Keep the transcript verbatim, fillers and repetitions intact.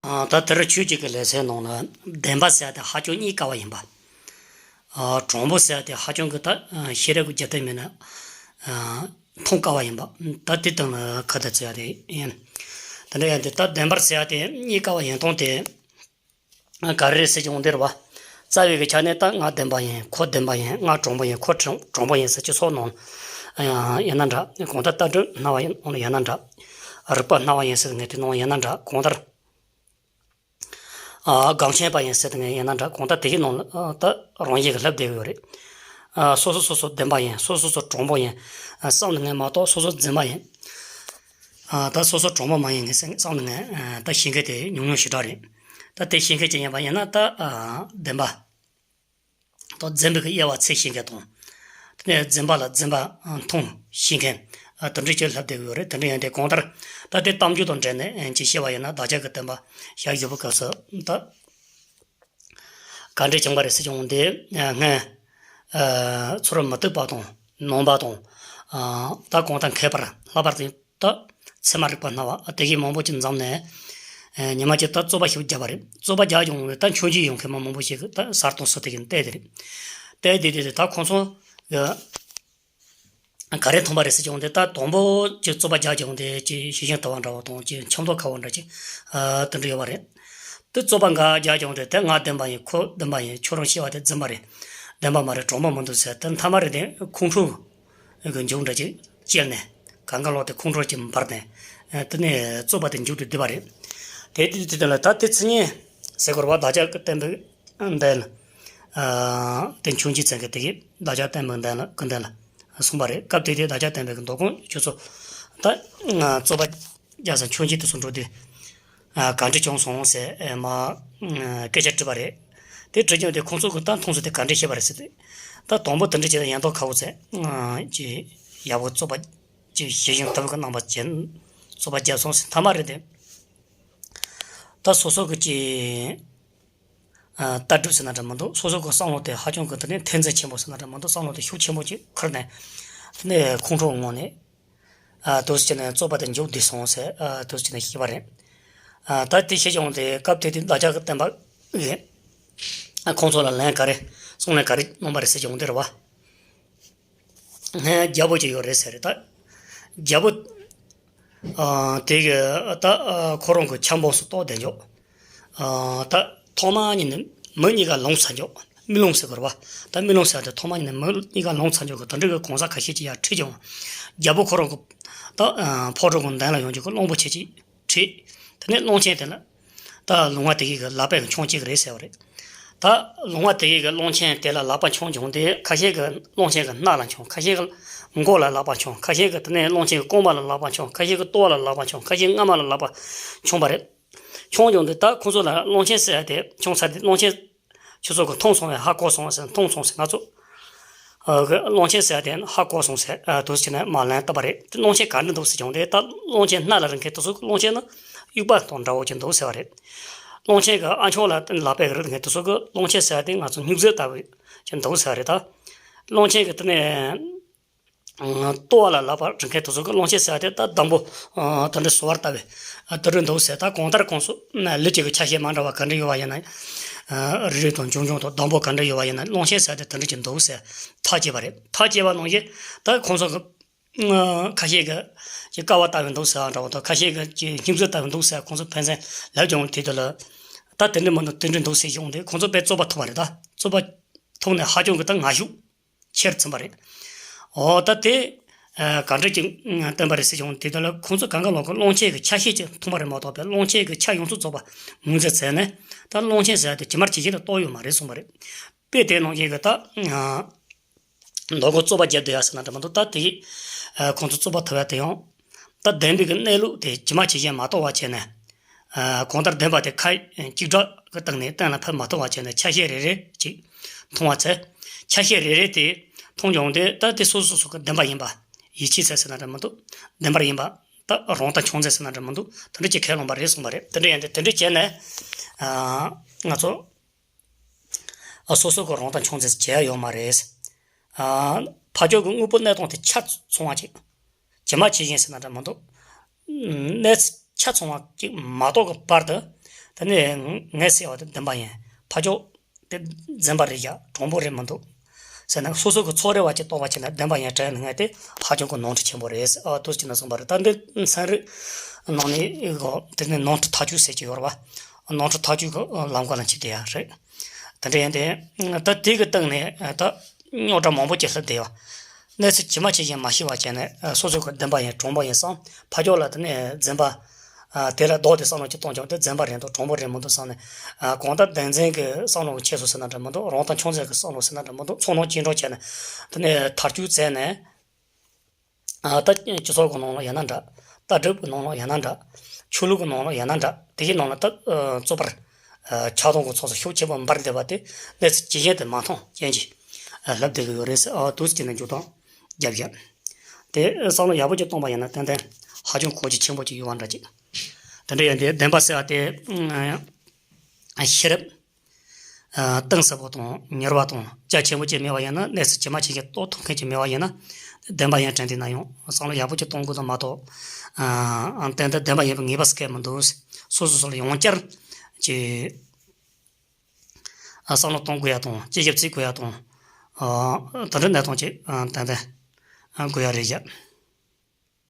ཨ། ད་དེ་རིང་ཆོས་བརྒྱུད་ཀྱི་ལེ་ཚན་ནང་ལ་བདེན་པ་ཟེར་ཡ་དེ་ཧ་ཅང་རྙེད་དཀའ་བ་ཡིན་པ། ཨ། དྲང་པོ་ཟེར་ཡ་དེ་ཧ་ཅང་གི་ད་ཤེས་རབ་ཀྱི་རྒྱབ་རྟེན་མེད་ན་མཐོང་དཀའ་བ་ཡིན་པ། ད་དེ་དང་ཁ་བརྡ་བྱེད་ཡ་དེ་ཡིན། དེ་འདྲ་ཡིན་དུས་ད་བདེན་པར་ཟེར་ཡ་དེ་རྙེད་དཀའ་བ་ཡིན་སྟངས་དེ་ག་རེ་རེད་ཟེར་གྱི་འོང་དེ་རེད་བ། རྩ་བའི་གི་ཆ་ནས་ད་ང་བདེན་པ་ཡིན། ཁོ་བདེན་པ་ཡིན། ང་དྲང་པོ་ཡིན། ཁོ་དྲང་དྲང་པོ་ཡིན་ཟེར་སྤྱི་ཚོགས་ནང་ཡིན་ན་འདྲ། གང་ལྟར་ལྟ་གྲུབ་སྣང་བ་ཡིན་ནང་ཡིན་ན་འདྲ། རིགས་པ་སྣང་བ་ཡིན་ཟེར་ངས་དེ་ནང་ཡིན་ན་འདྲ། གང་ལྟར་ཨ། སྒོམ་ཆེན་པ་ཡིན་ཟེར་དེ་ངས་ཡིན་ན་འདྲ། གང་ལྟར་དེ་གི་ནང་ལ་ཨ། ད་རང་བཞིན་གྱི་ལྷབ་བསྡད་ཡོད་རེད། ཨ། སོ་སོ་སོ་སོ་བདེན་པ་ཡིན། སོ་སོ་སོ་དྲང་པོ་ཡིན། ཨ། བསམ་ནས་ངས་མ་གཏོགས་སོ་སོ་རྫུན་མ་ཡིན། ཨ། ད་སོ་སོ་དྲང་པོ་མ་ཡིན་ངས་བསམ་ནས་ངས་ཨ། ད་བཤད་མཁན་དེ་ཉུང་ཉུང་ཞེ་དྲག་རེད། ད་དེ་བཤད་མཁན་ཅིག་ཡིན་པ་ཡིན་ན་ད་ཨ། བདེན་པ་དང་རྫུན་པའི་གི་དབྱེ་བ་ཕྱེ་ཤེས་མཁན་དང་། དེ་ནས་རྫུན་པ་ལ་རྫུན་པ་མཐོང་ཤེས་མཁན། ཨ། དེ་འདྲ་ཅིག་ལྷབ་བསྡད་ཡོད་རེད། དེ་འདྲ་ཡིན་དུས་གང་ལྟར་ད་དེ་གཏམ་རྒྱུད་དང་འབྲེལ་ནས་ཅིག་བཤད་པ་ཡིན་ན། བདག་ཅག་གི་བསྟན་པ་ཞལ་བཞི་པའི་སྐབས་སུ་ད་ག་འདྲ་བྱུང་བ་རེད་ཟེར་བྱུང་དེ། ཨ། སྔོན་ཨ། ཚུར་མུ་སྟེགས་པ་དང་ནང་པ་དང་། ཨ། ད་གང་ལྟར་མཁས་པ་ལྷག་པར་དུ་ད་ཚད་མ་རིག་པ་སྣང་བ་དེ་བཞིན་མང་པོ་ཅིག་འཛོམས་ནས། ཨ། ཉི་མ་གཅིག་ད་རྩོད་པ་ཞིག་བརྒྱབ་པ་རེད། རྩོད་པ་རྒྱག་བྱུང་བས་ད་མཆོད་མཇལ་ཡོང་མཁན་མང་མང་པོ་ཞིག་གིས་ད་ཟུར་དང་ཟུར་དེ་བཞིན་བལྟས་དེ་རེད། བལྟས་དེ་དེ་དེ་ད་ཁོང་ཚོ་གི་ག་རེ་མཐོང་པ་རེད་ཟེར་བྱུང་དེ། ད་དང་པོ་ཅིག་རྩོད་པ་རྒྱག་བྱུང་དེ་ཅིག་ཞི་ཞིང་དུལ་བ་འདྲ་བོ་དང་། ཅིག་འཆམ་མདོག་ཁ་པོ་འདྲ་ཅིག་ཨ། དེ་འདྲ་ཡོད་པ་རེད། དེ་རྩོད་པ་འགའ་རྒྱག་བྱུང་དེ། དེ་ང་བདེན་པ་ཡིན། ཁོ་བདེན་པ་ཡིན། ཁྱོད་རང་བཤད་པ་དེ་རྫུན་པ་རེད། བདེན་པ་མ་རེད། དྲང་པོ་མི་འདུག་ཟེར། དེ་མཐའ་མ་རེད་དེ་ཁོང་ཁྲོ་གི་མཇུག་འབྲས་ཅིག་བསྐྱལ་ནས། གང་ག་ལོག་དེ་ཁོང་ཁྲོ་ཅིག་འབར་ནས། ཨ། དེ་ནས་རྩོད་པ་དེ་མཇུག་ཏུ་བསྡུས་པ་རེད། དེ་དེ་དེ་དེ་ལ་ད་དེ་ཚིག་ངན་ཟེར་དགོས་རེད་བ། བདག་ཅག་གི་བསྟན་པའི་མདུན་ལ། ཨ། དེ་མཆོད་མཇལ་བྱེད་མཁན་དེ་གིས་བདག་ཅག་བསྟན་པའི་མདུན་ལ་གི་མདུན་ལ་གསུངས་པ་རེད། སྐབས་དེ་དུས་བདག་ཅག་བསྟན་པའི་གི་མདོ་ཁམས་ཆོས་ཚོགས་ད་རྩོད་པ་རྒྱག་ས་མཆོད་མཇལ་དེ་ཚོ་འགྲོ་དུས། ཨ། ག་འདྲ་བྱུང་སོང་ཟེར་མར་སྐད་ཆ་དྲིས་པ་རེད། དེ་དྲིས་བྱུང་དེ་ཁོང་ཚོ་གིས་ད་མཐོང་ཚུལ་དེ་ག་འདྲ་བཤད་པ་རེད་ཟེར་དུས། ད་དང་པོ་དེ་འདྲ་བྱས་ན་ཡང་དག་ཁ་བོ་ཟེར། ཨ། ཅིག་ཡག་པོ་རྩོད་པ་ཅིག་ཞི་ཞིང་དུལ་བའི་གི་རྣམ་པ་ཅན་རྩོད་པ་རྒྱག་སོང་ཟེར། མཐའ་མ་རེད་དེ། ད་སོ་སོ་གི་ཅིག་ཨ། ལྟ་གྲུབ་ཟེར་ན་འདྲ་མི་འདུག་སོ་སོ་གི་བསམ་བློ་དེ་ཧ་ཅང་གི་དེ་ནས་ཐེ་ཚོམ་ཆེན་པོ་ཟེར་ན་འདྲ་མི་འདུག་བསམ་བློ་དེ་ཤུགས་ཆེན་པོ་ཅིག་འཁོར་ནས། དེ་ནས་ཁོང་ཁྲོ་ངང་ནས། ཨ། འདུག་སེ་བྱས་ནས་རྩོད་པ་དེ་མཇུག་བསྡུས་སོང་ཟེར། ཨ། འདུག་སེ་བྱས་ནས་བཤད་པ་རེད། ཨ། ད་དེ་བཤད་བྱུང་དེ་སྐབས་དེ་དུས་བདག་ཅག་གི་བསྟན་པ་གིས། ཨ། ཁོང་ཚོ་ལ་ལན་ག་རེ། གསུང་ལན་ག་རེ་གནང་པ་རེད་ཟེར་བྱུང་དེ་རེད་བ། ངའི་རྒྱལ་པོ་ཅིག་ཡོད་རེད་ཟེར་རེད་ད། རྒྱལ་པོ། ཨ། དེ་གི་ད་ཨ། ཁོ་རང་གི་ཆབ་འབངས་སུ་གཏོགས་བསྡད་འཇོག་ཨ། ད་ཐོག་མ་ཉིད་ནས་མི་གཉིས་ཀ་ལོང་ཚར་འཇོག་མི་ལོང་ཟེར་དགོས་རེད་བ། ད་མི་ལོང་ཟེར་དེ་ཐོག་མ་ཉིད་ནས་མི་གཉིས་ཀ་ལོང་ཚར་འཇོག་གི་དེ་འདྲ་གི་གང་ཟག་ཁ་ཤས་ཅིག་ཡར་ཁྲིད་བྱུང་། རྒྱལ་པོ་ཁོ་རང་གི་ད་ཨ། ཕོ་བྲང་གི་མདུན་ལ་ཡོང་རྒྱུ་གི་གླང་པོ་ཆེ་ཅིག་ཁྲིད། དེ་ནས་གླང་ཆེན་དེ་ལ། ད་ལུང་བ་དེ་གི་གི་ལག་པས་མཆོང་བྱེད་ཀྱི་རེད་ཟེར་བ་རེད། ད་ལུང་བ་དེ་གི་གི་གླང་ཆེན་དེ་ལ་ལག་པ་མཆོང་བྱུང་དེ། ཁ་ཤས་ཀྱིས་གླང་ཆེན་གྱི་སྣ་ལ་མཆོང་། ཁ་ཤས་ཀྱིས་མགོ་ལ་ལག་པ་མཆོང་། ཁ་ཤས་ཀྱིས་དེ་ནས་གླང་ཆེན་གྱི་རྐང་པ་ལ་ལག་པ་མཆོང་། ཁ་ཤས་ཀྱིས་ལྟོ་བ་ལ་ལག་པ་མཆོང་། ཁ་ཤས་རྔ་མ་ལ་ལག་པ་མཆོང་བ་རེད། མཆོང་བྱུང་དུས་ད་ཁོ་ཚོ་ལ་གླང་ཆེན་ཟེར་ཡ་དེ་མཆོང་ཚར་དུས། གླང་ཆེན་ཁྱོད་ཚོ་གིས་མཐོང་སོང་བས། ཧ་གོ་སོང་བས་ཟེར། མཐོང་སོང་ཟེར། ང་ཚོ་ཨ། གླང་ཆེན་ཟེར་ཡ་དེ་ཧ་གོ་སོང་ཟེར། ཨ། འདུག་སེ་བྱས་ནས་མར་ལན་བཏབ་པ་རེད། དེ་གླང་ཆེན་ག་འདྲ་འདུག་ཟེར་བྱུང་དེ། ད་གླང་ཆེན་སྣ་ལ་རིང་མཁན་དེ་ཚོ་གིས་གླང་ཆེན་ནི་དབྱུག་པ་དང་འདྲ་བོ་ཅིག་འདུག་ཟེར་བ་རེད། གླང་ཆེན་གྱི་ཨ་མཆོག་ལ་ལག་པས་རེག་མཁན་དེ་ཚོ་གིས་གླང་ཆེན་ཟེར་ཡ་དེ་ང་ཚོ་སྨྱུག་རྩེ་ལྟ་བུ་ཅིག་འདུག་ཟེར་བ་རེད་ད། གླང་ཆེན་གྱི་དེ་ནས། ལྟོ་བ་ལ་ལག་པ་རིང་མཁན་དེ་ཚོ་གིས་གླང་ཆེན་ཟེར་ཡ་དེ་ད་སྡོང་པོ་ཨ། དེ་འདྲ་ཟོར་བ་ལྟ་བུ་ཨ། དེ་འདྲ་འདུག་ཟེར། ད་གང་ལྟར་ཁོང་ཚོ་ལུས་ཀྱི་གི་ཆ་ཤས་མ་འདྲ་བ་ག་འདྲ་ཡོད་པ་ཡིན་ན། ཨ། རིལ་རིལ་དང་འཇོང་འཇོང་དང་སྡོང་པོ་ག་འདྲ་ཡོད་པ་ཡིན་ན། གླང་ཆེན་ཟེར་ཡ་དེ་དེ་འདྲ་ཅིག་འདུག་ཟེར་ཐག་བཅད་པ་རེད། ཐག་བཅད་པ་ནང་བཞིན་ད་ཁོང་ཚོ་གིས་ཨ། ཁ་ཤས་ཀྱིས་ཀྱི་ཀ་བ་ལྟ་བུ་འདུག་ཟེར་བ་འདྲ་བོ་དང་། ཁ་ཤས་ཀྱིས་ཀྱི་སྨྱུག་རྩེ་ལྟ་བུ་འདུག་ཟེར། ཁོང་ཚོ་ཕན་ཚུན་ལབ་བྱུང་དེ་དུས་ལ། ད་དེ་འདྲ་མི་འདུག་དེ་འདྲ་འདུག་ཟེར་བྱུང་དེ། ཁོང་ཚོ་དཔེ་རྩོད་པ་ཐུག་པ་རེད་ད། རྩོད་པ་ཐུག་ནས་ཧ་ཅང་གི་ད་ངར་ཤུགས་ཆེར་ཕྱིན་པ་རེད། འོ་ད་དེ་ཨ། ག་འདྲ་ཅིག་བསྟན་པ་རེད་ཟེར་བྱུང་དེ་དུས་ལ། ཁོང་ཚོ་གང་ག་ལོག་གིས་གླང་ཆེན་གྱི་ཆ་ཤས་ཅིག་མཐོང་བ་རེད་མ་གཏོགས་པའི་གླང་ཆེན་གྱི་ཆ་ཡོངས་སུ་རྫོགས་པ་ངོས་འཛིན་བྱས་ནས། ད་གླང་ཆེན་ཟེར་ཡ་དེ་ཇི་མ་ཇི་བཞིན་དུ་རྟོགས་ཡོད་མ་རེད་གསུངས་པ་རེད། དཔེ་དེ་ནང་བཞིན་གྱི་ད་ཨ། མདོ་ཁམས་རྩོད་པ་བརྒྱབ་བསྡད་ཡ་ཟེར་ན་འདྲ་མི་འདུག་ད་དེ་ཨ། ཁོང་ཚོ་རྩོད་པ་ཐུག་ཡ་དེ་ཡང་ད་བདེན་པའི་གི་གནས་ལུགས་དེ་ཇི་མ་ཇི་བཞིན་མ་རྟོགས་པ་བྱས་ནས། ཨ། གང་ལྟར་བདེན་པ་དེ་ཁ་གཅིག་གྲགས་ཀྱི་སྟེང་ནས་གཏན་ལ་ཕབ་མ་ཐུབ་པ་བྱས་ནས་ཆ་ཤས་རེ་རེ་ཅིག་མཐོང་བ་བྱས། ཆ་ཤས་རེ་རེ་དེ་མཐོང་བྱུང་དེ་ད་དེ་སོ་སོ་སོ་གི་བདེན་པ་ཡིན་པ། ཡིད་ཆེས་ཚད་ཟེར་ན་འདྲ་མི་འདུག་བདེན་པར་ཡིན་པ། ད་རང་ལྟ་མཆོག་འཛིན་ཟེར་ན་འདྲ་མི་འདུག་དེ་འདྲ་ཅིག་ཁས་བླངས་པ་རེད་གསུངས་པ་རེད། དེ་འདྲ་ཡིན་དུས་དེ་འདྲ་བྱས་ནས། ཨ། ང་ཚོ་ཨ། སོ་སོ་གི་རང་ལྟ་མཆོག་འཛིན་བྱེད་ཡ་ཡོད་མ་རེད། ཨ། ཕར་ཕྱོགས་ཀྱི་དངོས་པོ་གནས་སྟངས་དེ་ཆ་ཚང་བ་ཅིག་ཇི་མ་ཇི་བཞིན་ཟེར་ན་འདྲ་མི་འདུག་གནས་ཆ་ཚང་བ་ཅིག་མ་རྟོགས་ཀྱི་བར་དུ། དེ་ནས་ངས་ཟེར་བ་དེ་བདེན་པ་ཡིན། ཕ་ཕྱོགས་དེ་རྫུན་པ་རེད་ཡ། དྲང་པོ་རེད་མི་འདུག་ཟེར་ན། སོ་སོ་གི་ཚོར་བ་ཅིག་རྟོགས་པ་བྱས་ན་བདེན་པ་ཡིན་དྲན་ནས་ངས་དེ་ཧ་ཅང་གི་ནོར་འཁྲུལ་ཆེན་པོ་རེད། ཨ། དུས་ཀྱི་ནང་གསུངས་པ་རེད། ད་འདི་ཚན་རིག་ནང་ནས་གོ། དེ་ནས་ནོར་འཁྲུལ་ཐག་གཅོད་ཟེར་གྱི་ཡོད་རེད་བ། ནོར་འཁྲུལ་ཐག་གཅོད་ཀྱི་ལམ་ཁ་ལ་འཆི་བསྡད་ཡ་རེད། དེ་འདྲ་ཡིན་ཏེ། ད་དེ་གི་སྟེང་ནས་ད་རྙོག་དྲ་མང་པོ་ཅིག་སླེབས་བསྡད་ཡོད། གནས་ཚུལ་ཇི་མ་ཇི་བཞིན་མ་ཤེས་པ་བྱས་ནས་སོ་སོ་གི་བདེན་པ་ཡིན་དྲང་པོ་ཡིན་བསམ། ཕ་ཕྱོགས་ལ་དེ་ནས་རྫུན་པ། ཨ། དེ་ལ་ལྡོག་སྟེ་བསམ་བློ་ཅིག་གཏོང་ཀྱང་དེ་རྫུན་པ་རེད་འདུག་དྲང་པོ་རེད་མི་འདུག་བསམ་ནས། ཨ། གང་ལྟར་བདེན་འཛིན་གྱི་བསམ་བློ་གི་ཁྱེར་སོང་ཟེར་ན་འདྲ་མི་འདུག་རང་དང་ཆུང་ཙག་གི་བསམ་བློ་ཟེར་ན་འདྲ་མི་འདུག་ཚོར་སྣང་སྐྱེ་འགྲོ་བྱས་ནས་དེ་ནས་ཐག་གཅོད་བྱས་ནས། ཨ། ད་སྤྱི་ཚོགས་ཀྱི་ནང་ལ་ཡིན་ན་འདྲ། ལྟ་གྲུབ་ཀྱི་ནང་ལ་ཡིན་ན་འདྲ། ཆོས་ལུགས་ཀྱི་ནང་ལ་ཡིན་ན་འདྲ། དེ་གའི་ནང་ལ་ད། ཨ། རྩོད་པ། ཨ། ཆགས་སྡང་གི་ཚོགས་སུ་ཤུགས་ཆེན་པོ་འབར་བསྡད་པ་དེ་གནས་ཚུལ་ཇི་བཞིན་དུ་མ་མཐོང་རྐྱེན་གྱིས། ཨ། སླེབས་བསྡད་ཀྱི་ཡོད་རེད་ཟེར། ཨ། དུས་ཀྱི་ནང་འཇུག་སྟངས་རྒྱབ་བཞག་དེ་བསམ་བློ་ཡག་པོ་ཅིག་གཏོང་པ་ཡིན་ན་ཏན་ཏན་ཧ་ཅང་གོ་རྒྱུ་ཆེན་པོ་ཅིག་ཡོད་པ་འདྲ་ཅིག་དེ་འདྲ་ཡིན་དུས་བདེན་པ་ཟེར་བ་དེ། ཨ། ཤེས་རབ། ཨ། གཏིང་ཟབ་པོ་དང་མྱུར་བ་དང་རྒྱ་ཆེན་པོ་ཅིག་མེད་པ་ཡིན་ན། གནས་ཚུལ་ཇི་མ་ཇི་བཞིན་རྟོགས་ཐུབ་མཁན་ཅིག་མེད་པ་ཡིན་ན། བདེན་པ་ཡིན་དྲན་བསྡད་ན་ཡང་བསམ་བློ་ཡག་པོ་ཅིག་གཏོང་དགོས་དོན་མ་གཏོགས། ཨ། ཏན་ཏན་བདེན་པ་ཡིན་པའི་ངེས་པ་ཟེར་མཁན་མི་འདུག་སོ་སོ་སོ་ལ་ཡང་བསྐྱར་གྱི། ཨ། བསམ་བློ་གཏོང་དགོས་ཡ་དང་དཔྱད་ཞིབ་བྱེད་དགོས་ཡ་དང་། ཨ། དེ་འདྲ་གནས་སྟངས་ཅིག་ཨ། ཏན་ཏན། ཨ། དགོས་ཡ་རེད་བཞག